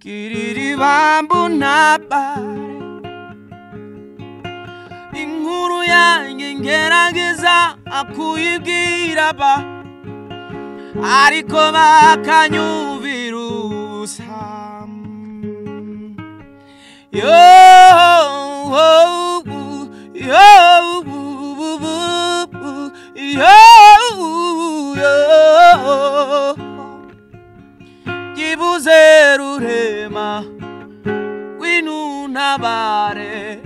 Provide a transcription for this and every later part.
Girira ibambu ntabare, inkuru yanjye ngerageza kuyibwira ba, ariko bakanyumvira ubusa. Yo, yo, yo, yo, byibuze rurema w'intuntabare,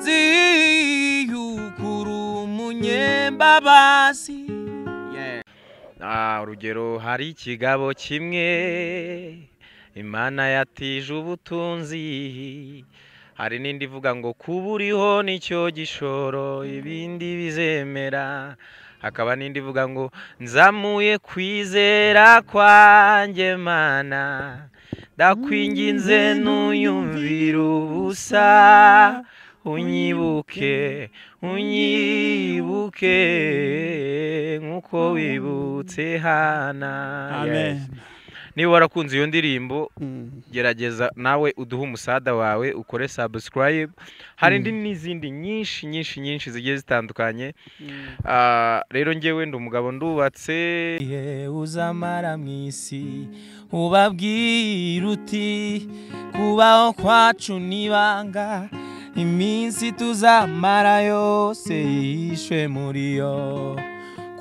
ziyukura umunyembabazi. Urugero, hari ikigabo kimwe Imana yatije ubutunzi, hari n'indi ivuga ngo kuba uriho nicyo gishoro ibindi bizemera, hakaba n'indi ivuga ngo nzamuye kwizera kwanjye Mana, ndakwinginze ntuyumvire ubusa, unyibuke unyibuke nkuko wibutse Hana. Amen. Niba warakunze iyo ndirimbo, gerageza nawe uduhe umusada wawe, ukore subscribe. Hari indi n'izindi nyinshi nyinshi nyinshi zigiye zitandukanye. Rero njyewe ndi umugabo ndubatse. Uzamara mu isi ubabwira uti kubaho kwacu nibanga, iminsi tuzamara yose yishwe muri yo.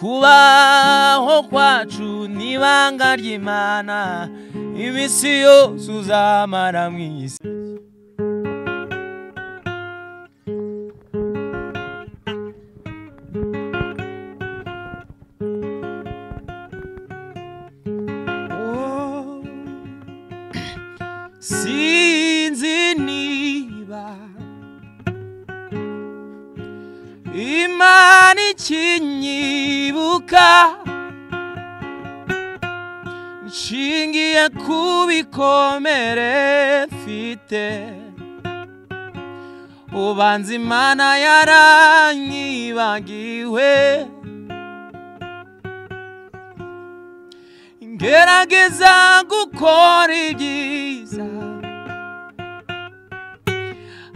Kubaho kwacu nibanga ry'Imana, iminsi yose uzamara mu isi. Sinzi niba Imana ikinyibuka, nshingiye ku bikomere mfite, ubanza Imana yaranyibagiwe. Ngerageza gukora ibyiza,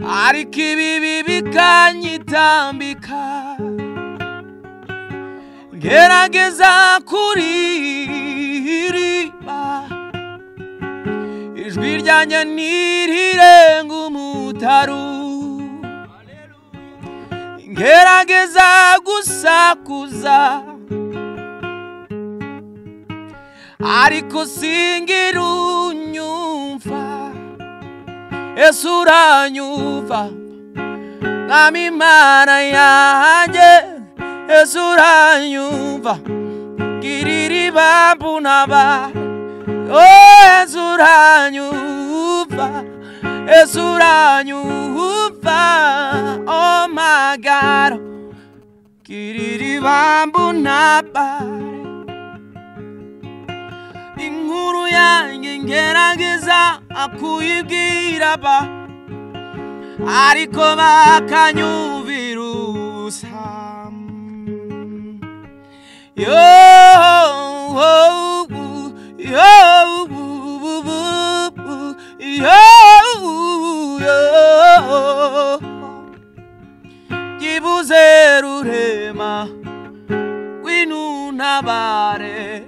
ariko ibibi bikanyitambika. Ngerageza kuririmba, ijwi ryanjye ntirirenga umutaru. Ngerageza gusakuza, ariko singira unyumva. Yesu uranyumva, Mwami Imana yanjye, Yesu uranyumva, girira ibambu ntabare. Oh, Yesu uranyumva, Yesu uranyumva, oh my God, girira ibambu ntabare. Inkuru yanjye ngerageza kuyibwira ba, ariko bakanyumvira ubusa. Yo, yo, yo, yo, byibuze rurema w'intuntabare,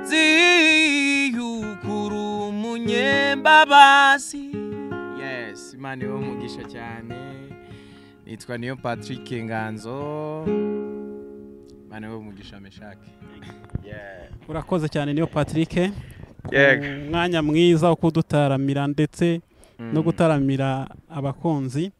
ziyukura umunyembabazi. Yes, Imana ibahe umugisha cyane. Nitwa Niyo Patrick Nganzo. Imana ibahe umugisha Meshake. Urakoze cyane Niyo Patrick. Umwanya mwiza wo kudutaramira ndetse no gutaramira abakunzi.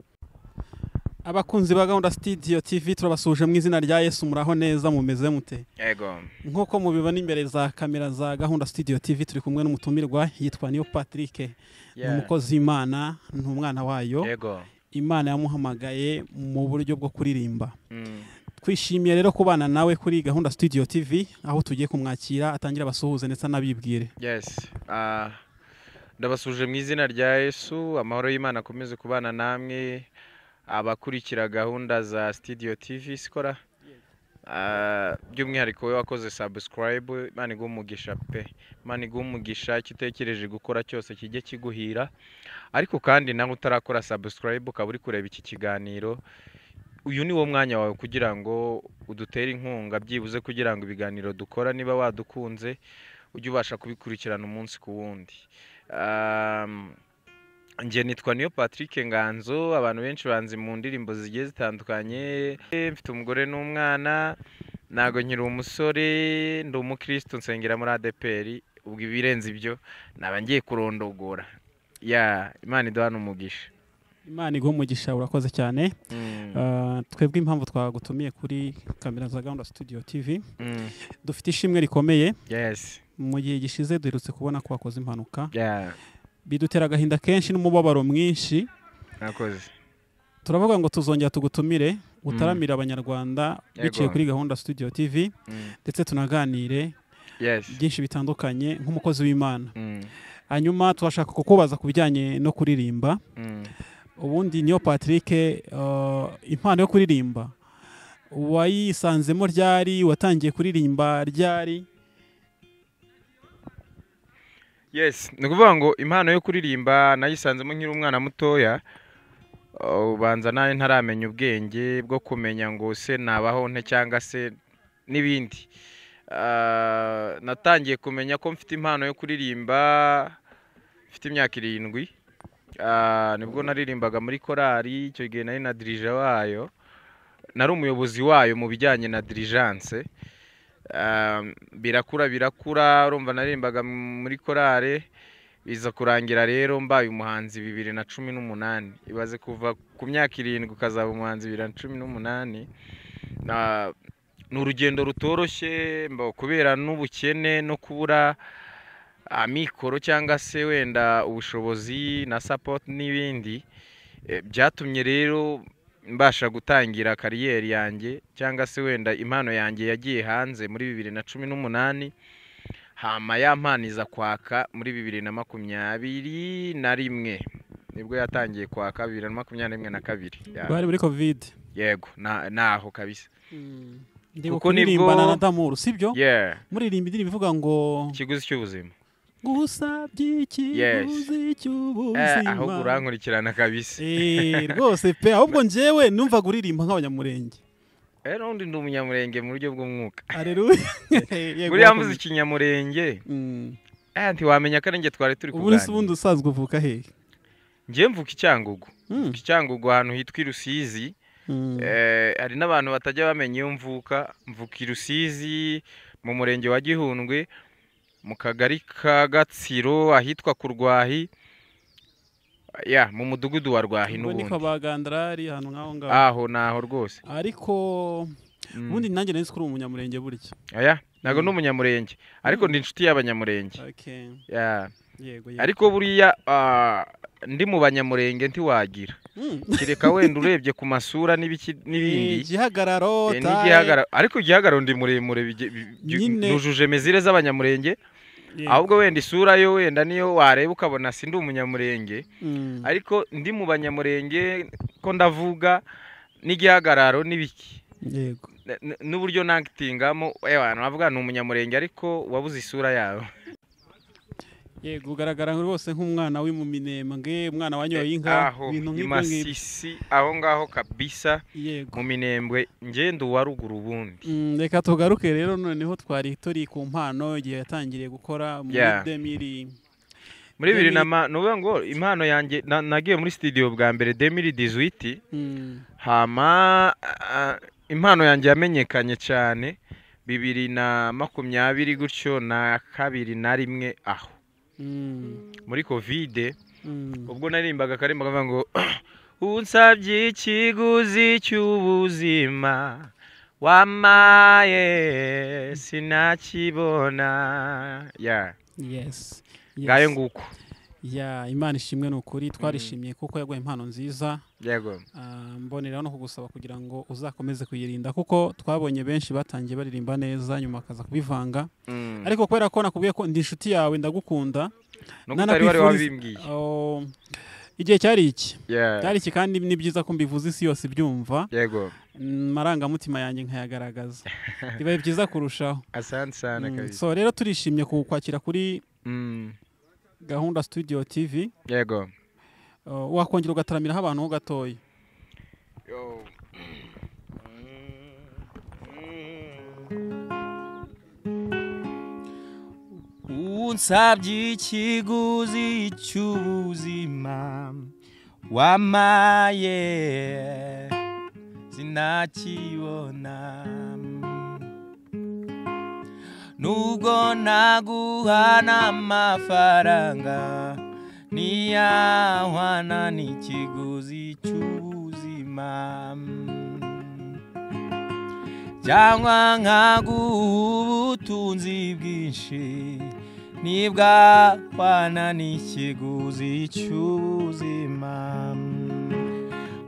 Abakunzi ba Gahunda Studio TV turabasuje mu izina rya Yesu, muraho neza, mumeze mute? Yego. Nkuko mubibona imbere za kamera za Gahunda Studio TV turi kumwe n'umutumirwa yitwa Niyo Patrick. Umukozi w'Imana, ni umwana wayo. Yego. Imana yamuhamagaye mu buryo bwo kuririmba. Twishimiye rero kubana nawe kuri Gahunda Studio TV aho tugiye kumwakira atangira abasuhuze ndetse anabibwire. Yes. Ndabasuje mu izina rya Yesu, amahoro y'Imana akomeze kubana namwe abakurikira gahunda za Studio TV sikora. By'umwihariko we wakoze subscribe, Imana iguhe umugisha pe, Imana iguhe umugisha, icyo utekereje gukora cyose kijye kiguhira. Ariko kandi nawe utarakora subscribe ukaba uri kureba iki kiganiro, uyu ni wo mwanya wawe kugira ngo udutere inkunga, byibuze kugira ngo ibiganiro dukora niba wadukunze ujye ubasha kubikurikirana umunsi ku wundi. Njye nitwa Niyo Patrick Nganzo, abantu benshi banzi mu ndirimbo zigiye zitandukanye. Mfite umugore n'umwana, ntago nkiri umusore, ndi umukristo nsengera muri ADEPR. Ubwo ibirenze ibyo naba ngiye kurondogora. Ya, Imana iduhane umugisha. Imana iguhe umugisha, urakoze cyane. Twebwe impamvu twagutumiye kuri kamera za Gahunda Studio TV, dufite ishimwe rikomeye. Yes. Mu gihe gishize duherutse kubona ko wakoze impanuka. Bidutera agahinda kenshi n'umubabaro mwinshi. Nakoze. Turavuga ngo tuzongera tugutumire utaramira abanyarwanda biciye kuri Gahunda Studio TV, ndetse tunaganire byinshi bitandukanye nk'umukozi w'Imana. Hanyuma turashaka kukubaza ku bijyanye no kuririmba. Ubundi Niyo Patrick, impano yo kuririmba wayisanzemo ryari? Watangiye kuririmba ryari? Yes, ni ukuvuga ngo impano yo kuririmba nayisanzemo nkiri umwana mutoya. Ubanza nawe ntaramenya ubwenge bwo kumenya ngo se nabaho nte cyangwa se n'ibindi. Natangiye kumenya ko mfite impano yo kuririmba mfite imyaka 7. Nibwo naririmbaga muri korali, icyo gihe nari na dirija wayo, nari umuyobozi wayo mu bijyanye na dirijance. Birakura birakura, urumva naririmbaga muri korale, biza kurangira rero mbaye umuhanzi 2018. Ibaze kuva ku myaka 7 ukazaba umuhanzi 2018. Ni urugendo rutoroshye kubera n'ubukene no kubura amikoro cyangwa se wenda ubushobozi na support n'ibindi. Byatumye rero mbasha gutangira kariyeri yanjye cyangwa se wenda impano yanjye yagiye hanze muri 2018, hama ya mpano iza kwaka muri 2021, nibwo yatangiye kwaka 2021 na 2. Bari muri Covid. Yego, naho kabisa. Kuko nibwo na Damuru, sibyo? Muririmba indirimbo ivuga ngo ikiguzi cy'ubuzima. Gusabye ikiguzi cy'ubuzima. Ahubwo urankurikirana kabisa. Rwose pe, ahubwo njyewe numva guririmba nk'abanyamurenge. Rero undi ndi umunyamurenge mu buryo bw'umwuka. Haleluya. Buriya mvuze ikinyamurenge. Ntiwamenya ko ari njye twari turi kuganira. Ubundi usanzwe uvuka hehe? Njye mvuka i Cyangugu. I Cyangugu ahantu hitwa i Rusizi. Hari n'abantu batajya bamenya iyo mvuka. Mvuka i Rusizi mu murenge wa Gihundwe, mu kagari ka Gatsiro ahitwa ku Rwahi, ya mu mudugudu wa Rwahi n'ubundi. Ni kwa Bagandrari ahantu nkaho ngaho. Aho naho rwose. Ariko ubundi nanjye nari nzi ko uri umunyamurenge burya. Oya, ntago ndi umunyamurenge, ariko ndi inshuti y'abanyamurenge. Okay. Ya. Yego yego. Ariko buriya ndi mu banyamurenge ntiwagira. Kireka wenda urebye ku masura n'ibiki n'ibindi. Igihagararo n'igihagararo, ariko igihagararo ndi muremure nujuje mezire z'abanyamurenge. Ahubwo wenda isura yo wenda niyo wareba ukabona si ndi umunyamurenge, ariko ndi mu banyamurenge ko ndavuga n'igihagararo n'ibiki. Yego. N'uburyo nangitingamo, abantu bavuga ni umunyamurenge ariko wabuze isura yawe. Yego, ugaragara rwose nk'umwana w'imuminembwe, umwana wanyoye inka, ibintu nk'ibyo ngibyo. Aho ngaho kabisa. Mu Minembwe ngende uwa ruguru ubundi. Reka tugaruke rero noneho twari turi ku mpano igihe yatangiriye gukora muri 2000 muri 2000 nuvuga ngo impano yanjye nagiye muri studio bwa mbere 2018. Hama impano yanjye yamenyekanye cyane 2020 gutyo na 2021 aho. Muri Covid ubwo narimbaga karimbaga bavuga ngo unsabye ikiguzi cy'ubuzima wamaye sinakibona. Yeah. Yes. Ngayo nguko. Ya, Imana ishimwe nukuri twarishimye kuko yaguye impano nziza. Yego. Mboneraho no kugusaba kugira ngo uzakomeze kuyirinda kuko twabonye benshi batangiye baririmba neza nyuma akaza kubivanga. Ariko kubera ko nakubwiye ko ndi inshuti yawe ndagukunda. Nana wabimbwiye. Igihe cyari iki? Cyari iki kandi ni byiza ko mbivuze isi yose ibyumva. Yego. Marangamutima yanjye nkayagaragaza. Bibaye byiza kurushaho. Asante sana kabisa. So rero turishimye kukwakira kuri Gahunda Studio TV. Yego. Wakongera ugataramiraho abantu ho gatoya. Yo. Unsabye ikiguzi cy'ubuzima wamaye sinakibona, nubwo naguhana amafaranga niyahwana n'ikiguzi cy'ubuzima, cyangwa nkaguha ubutunzi bwinshi nibwahwana n'ikiguzi cy'ubuzima,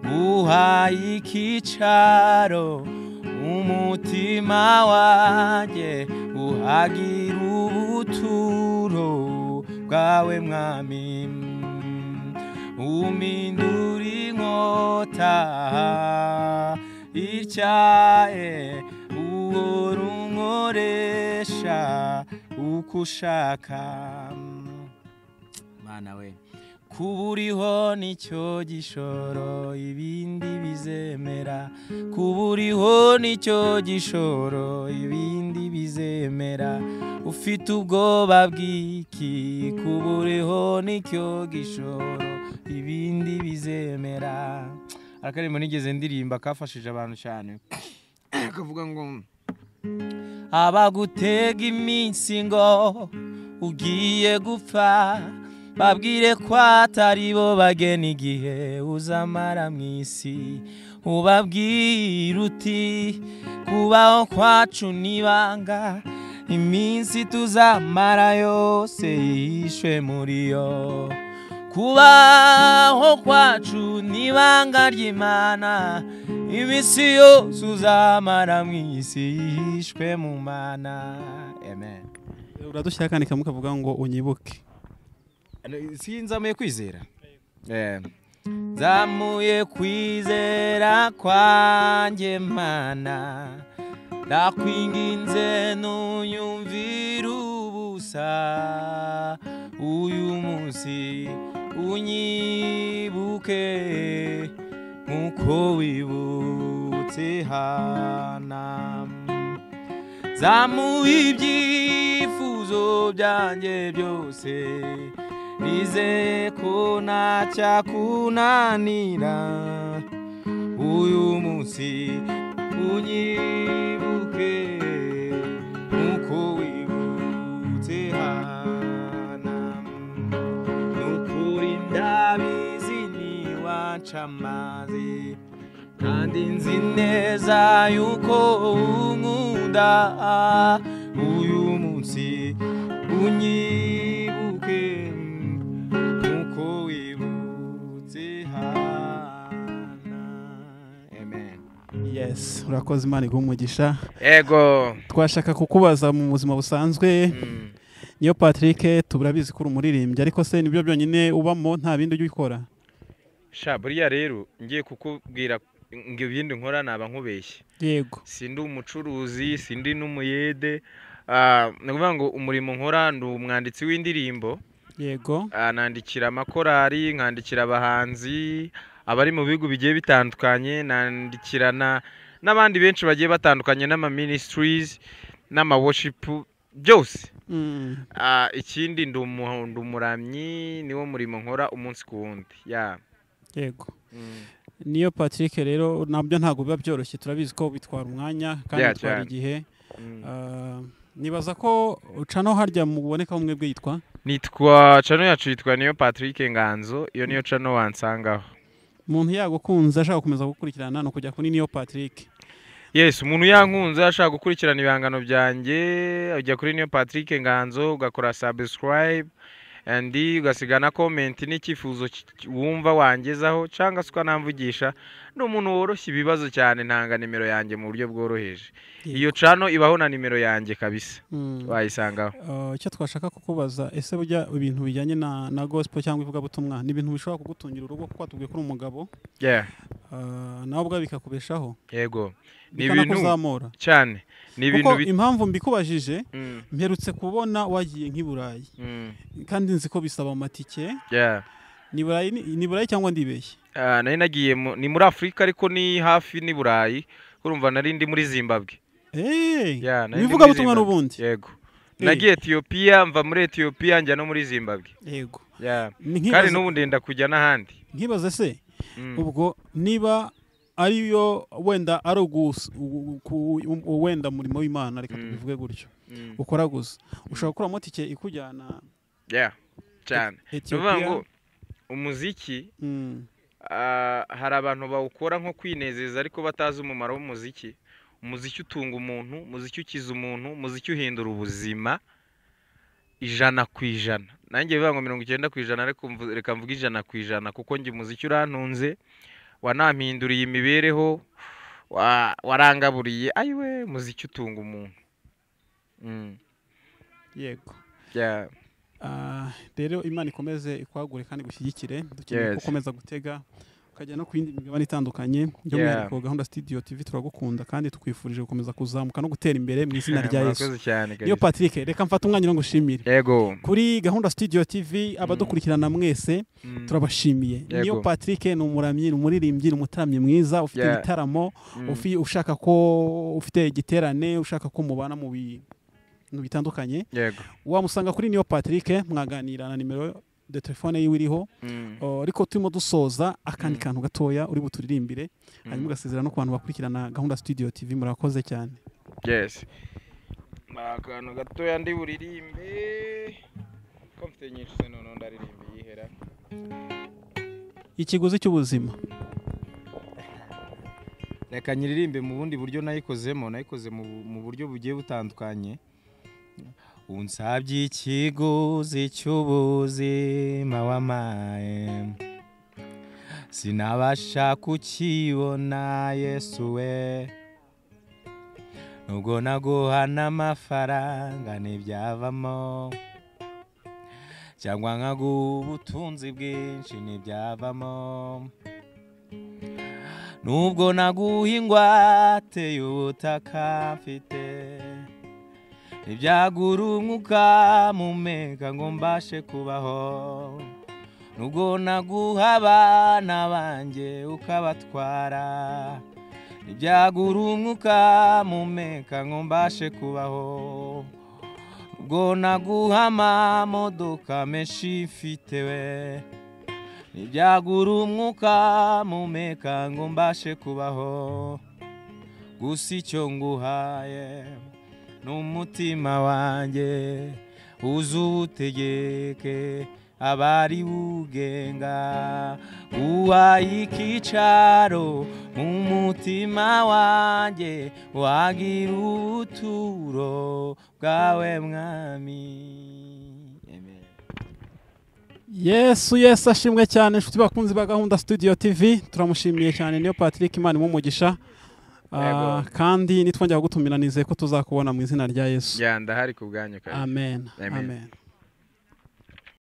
uhaye ikicaro umutima wanjye uhagira ubuturo bwawe mwami, umindura inkota ityaye uhora unkoresha uko ushaka. Mana we, kuba uriho nicyo gishoro ibindi bizemera, kuba uriho nicyo gishoro ibindi bizemera, ufite ubwoba bw'iki, kuba uriho nicyo gishoro ibindi bizemera. Akarimo nigeze ndirimba kafashije abantu cyane, kavuga ngo abagutega iminsi ngo ugiye gupfa babwire ko atari bo bagena igihe uzamara mu isi, ubabwire uti kubaho kwacu n'ibanga, iminsi tuzamara yose yishwe muri yo, kubaho kwacu n'ibanga ry'Imana, iminsi yose uzamara mu isi yishwe mu Mana. Amen. Uradushyira kandi kamukavuga ngo unyibuke. Sinzamuye kwizera. Nzamuye kwizera kwanjye Mana, ndakwinginze ntunyumvire ubusa, uyu munsi unyibuke nkuko wibutse Hana, zamuye ibyifuzo byanjye byose nizeye ko ntacyakunanira, uyu munsi unyibuke nkuko wibutse Hana, nukuri ndabizi ntiwanca amazi, kandi nzi neza yuko unkunda, uyu munsi unyibuke nkuko wibutse Hana. Amen. Yes, urakoze, Imana iguhe umugisha. Ego. Twashaka kukubaza mu buzima busanzwe, Niyo Patrick turabizi ko uri umuririmbyi, ariko se nibyo byonyine ubamo nta bindi ujya ukora? Sha buriya rero ngiye kukubwira ngo ibindi nkora naba nkubeshye. Yego. Sindi umucuruzi, sindi n'umuyede. Ni ukuvuga ngo umurimo nkora ndi umwanditsi w'indirimbo. Yego. Nandikira amakorari, nkandikira abahanzi abari mu bihugu bigiye bitandukanye, nandikirana n'abandi benshi bagiye batandukanye n'ama ministries n'ama worship byose. Ikindi ndi umuramyi, niwo murimo nkora umunsi ku wundi. Yego. Niyo Patrick rero nabyo ntabwo biba byoroshye, turabizi ko bitwara umwanya kandi bitwara igihe. Nibaza ko ucano harya muboneka umwe bwe yitwa? Nitwa channel yacu yitwa Niyo Patrick Nganzo, iyo niyo channel wansangaho. Umuntu yagukunze ashaka gukomeza gukurikirana no kujya kuri Niyo Patrick. Yes, umuntu yankunze ashaka gukurikirana ibihangano byanjye ujya kuri Niyo Patrick Nganzo ugakora subscribe and ugasigana comment n'icyifuzo wumva wangezaho cyangwa se ukanamvugisha. Ni umuntu woroshye ibibazo cyane, ntanga nimero yanjye mu buryo bworoheje. Iyo channel ibaho na nimero yanjye kabisa, wayisangaho. Icyo twashaka kukubaza, ese burya ibintu bijyanye na gospel cyangwa ivugabutumwa ni ibintu bishobora kugutungira urugo, kuko watubwiye ko uri umugabo? Nawe ubwawe bikakubeshaho. Yego, ni ibintu cyane, ni ibintu impamvu mbikubajije mperutse kubona wagiye nk'i Burayi, kandi nzi ko bisaba amatike. Ni Burayi, ni Burayi cyangwa ndibeshye? Nari nagiye ni muri Afurika ariko ni hafi ni Burayi, urumva nari ndi muri Zimbabwe. Bivuga butumwa n'ubundi. Yego, nagiye Ethiopia, mva muri Ethiopia njya no muri Zimbabwe. Yego. Kandi n'ubu ndenda kujya n'ahandi. Nkibaze se ubwo niba ariyo wenda ari wenda murimo w'Imana, reka tubivuge gutyo, ukora gusa ushobora gukura motike ikujyana cyane. Nuvuga ngo umuziki hari abantu bawukora nko kwinezeza ariko batazi umumaro w'umuziki. Umuziki utunga umuntu, umuziki ukiza umuntu, umuziki uhindura ubuzima 100%. Nanjye bivuga ngo 90% ariko reka mvuge 100% kuko njye umuziki urantunze, wanampinduriye imibereho, warangaburiye. Ayiwe, umuziki utunga umuntu. Yego. Rero Imana ikomeze ikwagure kandi gushyigikire, dukeneye gukomeza gutega ukajya no ku yindi migabane itandukanye. By'umwihariko Gahunda Studio TV turagukunda kandi tukwifurije gukomeza kuzamuka no gutera imbere mu izina rya Yesu. Niyo Patrick, reka mfate umwanya ngo ngushimire. Yego. Kuri Gahunda Studio TV abadukurikirana mwese turabashimiye. Niyo Patrick ni umuramyi, ni umuririmbyi, ni umutaramyi mwiza, ufite ibitaramo, ushaka ko ufite igiterane, ushaka ko mubana mu bintu bitandukanye. Yego. Wamusanga kuri Niyo Patrick, mwaganira na nimero de telefone yiwe iriho. Ariko turimo dusoza akandi kantu gatoya uri buturirimbire, hanyuma ugasezera no ku bantu bakurikirana Gahunda Studio TV. Murakoze cyane. Yes, akantu gatoya ndi buririmbe ko mfite nyinshi se none ndaririmbe yihera. Ikiguzi cy'ubuzima reka nyiririmbe mu bundi buryo nayikozemo, nayikoze mu buryo bugiye butandukanye. Unsabye ikiguzi cy'ubuzima wamaye, sinabasha kukibona Yesu we, nubwo naguha n'amafaranga ntibyavamo, cyangwa nkaguha ubutunzi bwinshi ntibyavamo, nubwo naguha ingwate y'ubutaka mfite, ntibyagura umwuka mumeka ngo mbashe kubaho, nubwo naguha abana banjye ukabatwara, ntibyagura umwuka mumeka ngo mbashe kubaho, nubwo naguha amamodoka menshi mfite we, ntibyagura umwuka mumeka ngo mbashe kubaho, gusa icyo nguhaye n'umutima wanjye uzutegeke abari bugenga, uwaye ikicaro mu mutima wanjye, wagira ubuturo bwawe mwami. Amen. Yesu Yesu ashimwe cyane. Inshuti bakunzi ba Gahunda Studio TV, turamushimiye cyane Niyo Patrick, Imana imumugisha. Kandi nitwongera gutumira nizeye ko tuzakubona mu izina rya Yesu. Ndahari ku bwanyu. Amen. Amen.